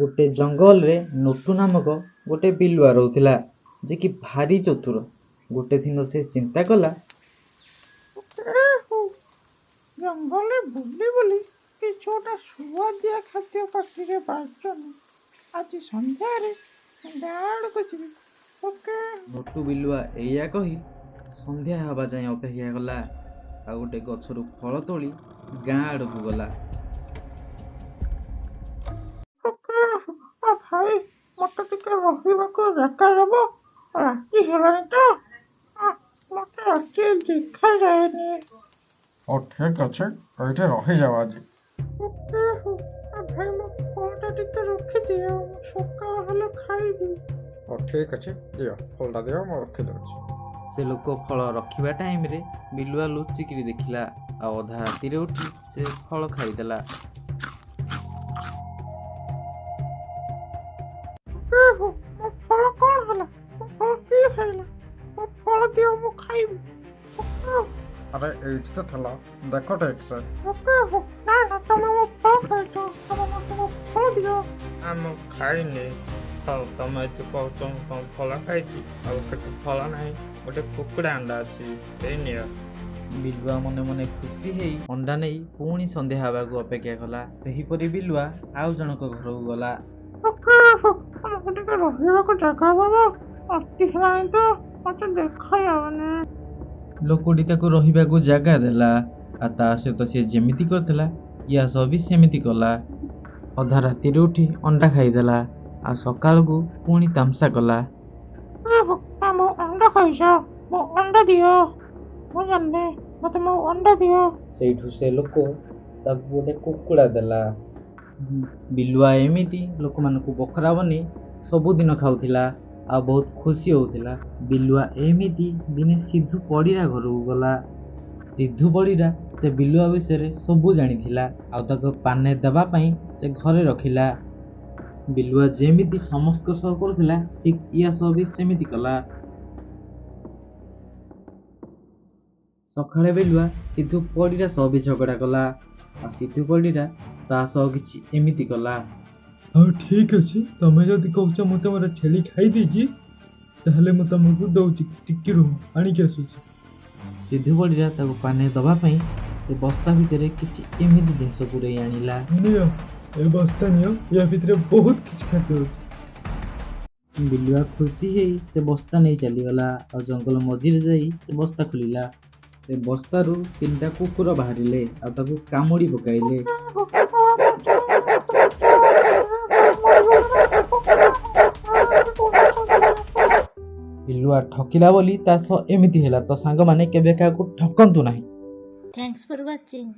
ଗୋଟେ ଜଙ୍ଗଲରେ ନୋଟୁ ନାମକ ଗୋଟେ ବିଲୁଆ ରହୁଥିଲା, ଯେ କି ଭାରି ଚତୁର। ଗୋଟେ ଦିନ ସେ ଚିନ୍ତା କଲା, ଏ ହଉ, ଜଙ୍ଗଲରେ ବୁଲି ବୁଲି କିଛି ଗୋଟେ ସୁଆଦିଆ ଖାଦ୍ୟ ପାଟିରେ ବାଜୁନି। ଆଜି ସନ୍ଧ୍ୟାରେ ଗାଁ ଆଡ଼କୁ ଯିବି। ଓକେ। ନୋଟୁ ବିଲୁଆ ଏଇଆ କହି ସନ୍ଧ୍ୟା ହେବା ଯାଏଁ ଅପେକ୍ଷା କଲା, ଆଉ ଗୋଟେ ଗଛରୁ ଫଳ ତୋଳି ଗାଁ ଆଡ଼କୁ ଗଲା। ଓକେ, ଆ ଭାଇ, ମତେ ଟିକେ ରହିବାକୁ ଜାଗା ଦବ? ରାତି ହେଲାଣି ତ, ମତେ ରାତିରେ ଦେଖାଯାଏନି। ହଉ, ଠିକ୍ ଅଛି, ଏଇଠି ରହିଯାଅ ଆଜି। ଓକେ, ହଉ। ଆ ଭାଇ, ମୋ ଫଳଟା ଟିକେ ରଖିଦିଅ, ମୁଁ ସକାଳ ହେଲେ ଖାଇବି। ହଉ, ଠିକ୍ ଅଛି, ଦିଅ ଫଳଟା ଦିଅ, ମୁଁ ରଖିଦେଉଛି। ସେ ଲୋକ ଫଳ ରଖିବା ଟାଇମରେ ବିଲୁଆ ଲୁଚିକିରି ଦେଖିଲା, ଆଉ ଅଧା ରାତିରେ ଉଠି ସେ ଫଳ ଖାଇଦେଲା। ଓକେ, ହଉ, ମୋ ଫଳ କ'ଣ ହେଲା? ମୋ ଫଳ କିଏ ଖାଇଲା? ମୋ ଫଳ ଦିଅ, ମୁଁ ଖାଇବି। ଓକେ। ଆରେ, ଏଇଠି ତ ଥିଲା, ଦେଖ ଠିକ୍ ସେ। ଓକେ, ହଉ। ନା ନା, ତମେ ମୋ ଫଳ ଖାଇଛ। ତମେ ମତେ ମୋ ଫଳ ଦିଅ। ମୁଁ ଖାଇନି। ହଉ, ତମେ ଏଠି କହୁଛ ମୁଁ ତମ ଫଳ ଖାଇଛି। ଆଉ ସେଠି ଫଳ ନାହିଁ, ଗୋଟେ କୁକୁଡ଼ା ଅଣ୍ଡା ଅଛି, ସେଇ ନିଅ। ବିଲୁଆ ମନେ ମନେ ଖୁସି ହେଇ ଅଣ୍ଡା ନେଇ ପୁଣି ସନ୍ଧ୍ୟା ହେବାକୁ ଅପେକ୍ଷା କଲା। ସେହିପରି ବିଲୁଆ ଆଉ ଜଣଙ୍କ ଘରକୁ ଗଲା। ଓକେ, ହଉ, ଆମକୁ ଟିକେ ରହିବାକୁ ଜାଗା ଦବ? ରାତି ହେଲାଣି ତ, ମତେ ଦେଖାଯାଉନି। ଲୋକଟି ତାକୁ ରହିବାକୁ ଜାଗା ଦେଲା, ଆଉ ତା ସହିତ ସିଏ ଯେମିତି କରିଥିଲା ୟା ସହ ବି ସେମିତି କଲା। ଅଧା ରାତିରେ ଉଠି ଅଣ୍ଡା ଖାଇଦେଲା, ଆଉ ସକାଳକୁ ପୁଣି ତାମସା କଲା। ଏ ହଉ, ମୋ ଅଣ୍ଡା ଖାଇଛ, ମୋ ଅଣ୍ଡା ଦିଅ। ମୁଁ ଜାଣିନି, ମତେ ମୋ ଅଣ୍ଡା ଦିଅ। ସେଇଠୁ ସେ ଲୋକ ତାକୁ ଗୋଟେ କୁକୁଡ଼ା ଦେଲା। ବିଲୁଆ ଏମିତି ଲୋକମାନଙ୍କୁ ବଖରା ବନେଇ ସବୁଦିନ ଖାଉଥିଲା ଆଉ ବହୁତ ଖୁସି ହଉଥିଲା। ବିଲୁଆ ଏମିତି ଦିନେ ସିଧୁ ପରିଡ଼ା ଘରକୁ ଗଲା। ସିଧୁ ପରିଡ଼ା ସେ ବିଲୁଆ ବିଷୟରେ ସବୁ ଜାଣିଥିଲା, ଆଉ ତାକୁ ପାନେ ଦେବା ପାଇଁ ସେ ଘରେ ରଖିଲା। ବିଲୁଆ ଯେମିତି ସମସ୍ତଙ୍କ ସହ କରୁଥିଲା, ଠିକ୍ ୟା ସହ ବି ସେମିତି କଲା। ସକାଳେ ବିଲୁଆ ସିଧୁ ପରିଡ଼ା ସହ ବି ଝଗଡ଼ା କଲା, ଆଉ ସିଧୁ ପରିଡ଼ା ତା ସହ କିଛି ଏମିତି କଲା। ହଉ, ଠିକ୍ ଅଛି, ତମେ ଯଦି କହୁଛ ମୁଁ ତମର ଛେଳି ଖାଇ ଦେଇଛି, ତାହେଲେ ମୁଁ ତମକୁ ଦଉଛି, ଟିକେ ରୁହ, ଆଣିକି ଆସୁଛି। ସିଧୁ ପରିଡ଼ା ତାକୁ ପାନେ ଦେବା ପାଇଁ ସେ ବସ୍ତା ଭିତରେ କିଛି ଏମିତି ଜିନିଷ ପୁରେଇ ଆଣିଲା। ନିଅ, ଏ ବସ୍ତା ନିଅ, ୟା ଭିତରେ ବହୁତ କିଛି ଖାଦ୍ୟ ଅଛି। ବିଲୁଆ ଖୁସି ହେଇ ସେ ବସ୍ତା ନେଇ ଚାଲିଗଲା, ଆଉ ଜଙ୍ଗଲ ମଝିରେ ଯାଇ ସେ ବସ୍ତା ଖୋଲିଲା। ସେ ବସ୍ତାରୁ 3ଟା କୁକୁର ବାହାରିଲେ ଆଉ ତାକୁ କାମୁଡ଼ି ପକାଇଲେ। ବିଲୁଆ ଠକିଲା ବୋଲି ତା ସହ ଏମିତି ହେଲା। ତ ସାଙ୍ଗମାନେ, କେବେ କାହାକୁ ଠକନ୍ତୁ ନାହିଁ। Thanks for watching.